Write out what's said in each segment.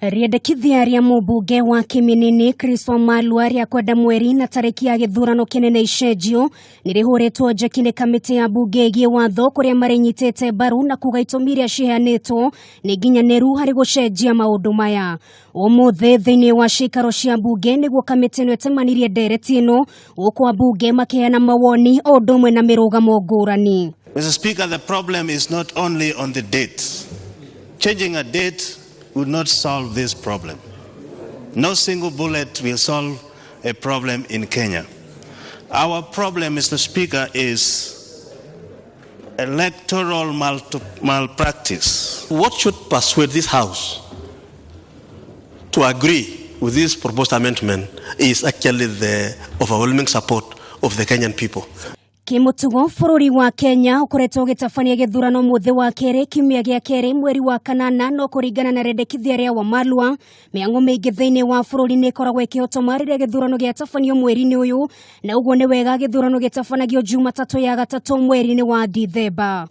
Rĩendekithia rĩa mũmbunge wa Kiminini Chris Wamalwa rĩa kwenda mweri na tarĩki ya gĩthurano kĩnene icenjio nĩ rĩhũrĩtwo njeki nĩ kamĩtĩ ya mbunge ĩgiĩ watho kũrĩa marĩnyitĩte mbaru na kuga itũmi iria ciheanĩtwo nĩ nginyanĩru harĩ gũcenjia maũndũ maya. Ũmũthĩ thĩinĩ wa ciikaro cia mbunge nĩguo kamĩtĩ ĩno ĩtemanirie ndereti ĩno gũkũ ambunge makĩheana mawoni o ũndũ ũmwe na mĩrũgamo ngũrani. Mr. Speaker, the problem is not only on the date. Changing a date would not solve this problem. No single bullet will solve a problem in Kenya. Our problem, Mr. Speaker, is electoral malpractice. What should persuade this House to agree with this proposed amendment is actually the overwhelming support of the Kenyan people. Kĩmũtugo bũrũri wa Kenya ũkoretwo ũgĩtabania gĩthurano mũthĩ wa kerĩ kiumia gĩa kerĩ mweri wa kanana, no kũringana na rĩendekithia rĩa Wamalwa, mĩang'o mĩingĩ thĩinĩ wa bũrũri nĩ ĩkoragwo ĩkĩhotoma rĩrĩa gĩthurano gĩatabanio mweri-inĩ ũyũ, na ũguo nĩ wega gĩthurano gĩtabanagio Jumatatũ ya gatatũ mweri-inĩ wa Dithemba.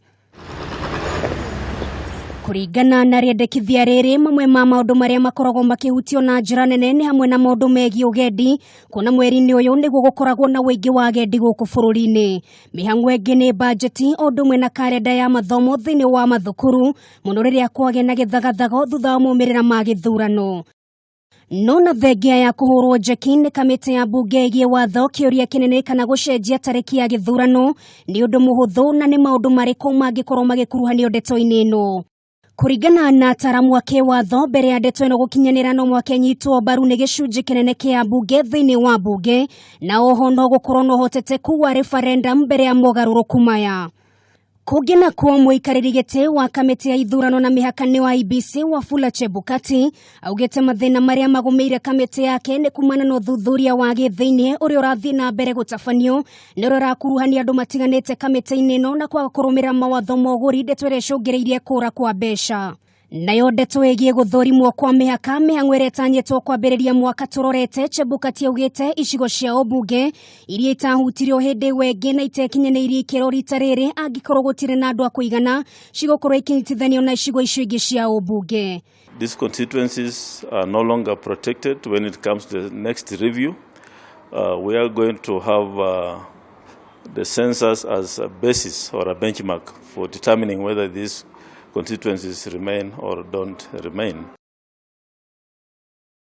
Kũringana na rĩendekithia rĩrĩ, mamwe ma maũndũ marĩa makoragwo makĩhutio na njĩra nene nĩ hamwe na maũndũ megiĩ ũgendi, kuona mweri-inĩ ũyũ nĩguo gũkoragwo na ũingĩ wa agendi gũkũ bũrũri-inĩ. Mĩhang'o ĩngĩ nĩ bajeti o ũndũ ũmwe na karenda ya mathomo thĩinĩ wa mathukuru, mũno rĩrĩa kwagĩa na gĩthagathago thutha wa maumĩrĩra ma gĩthurano. No na thengia ya kũhũrwo njeki nĩ kamĩtĩ ya mbunge ĩgiĩ watho, kĩũria kĩnene kana gũcenjia tarĩki ya gĩthurano nĩ ũndũ mũhũthũ na nĩ maũndũ marĩkũ mangĩkorwo magĩkuruhanio ndeto-inĩ ĩno. Kũringana na ataramu a kĩwatho, mbere ya ndeto ĩno gũkinyanĩra no mwaka ĩnyitwo mbaru nĩ gĩcunjĩ kĩnene kĩa mbunge thĩinĩ wa mbunge, na oho no gũkorwo na ũhotekeku wa referendum mbere ya mogarũrũku maya. Kũngĩ nakuo, mũikarĩri gĩtĩ wa kamĩtĩ ya ithurano na mĩhaka nĩ wa IEBC Wafula Chebukati augĩte mathĩna marĩa magũmĩire kamĩtĩ yake nĩ kumana na ũthuthuria wa gĩthĩinĩ ũrĩa ũrathiĩ na mbere gũtabanio nĩ ũrĩa ũrakuruhania andũ matiganĩte kamĩtĩ-inĩ ĩno na kwaga kũrũmĩrĩra mawatho ma ũgũri, ndeto ĩrĩa ĩcũngĩrĩirie kũra kwa mbeca. Nayo ndeto ĩgiĩ gũthũrimwo kwa mĩhaka, mĩhang'o ĩrĩa ĩtanyĩtwo kwambĩrĩria mwaka tũrorete, Chebukati augĩte icigo cia ũmbunge iria itahutirio hĩndĩ ĩyo ĩngĩ na itekinyanĩirie ikĩro rita rĩrĩ, angĩkorwo gũtirĩ na andũ a kũigana, cigũkorwo ikinyitithanio na icigo icio ingĩ cia ũmbunge. These constituencies are no longer protected when it comes to the next review. We are going to have the census as a basis or a benchmark for determining whether these constituencies remain or don't remain.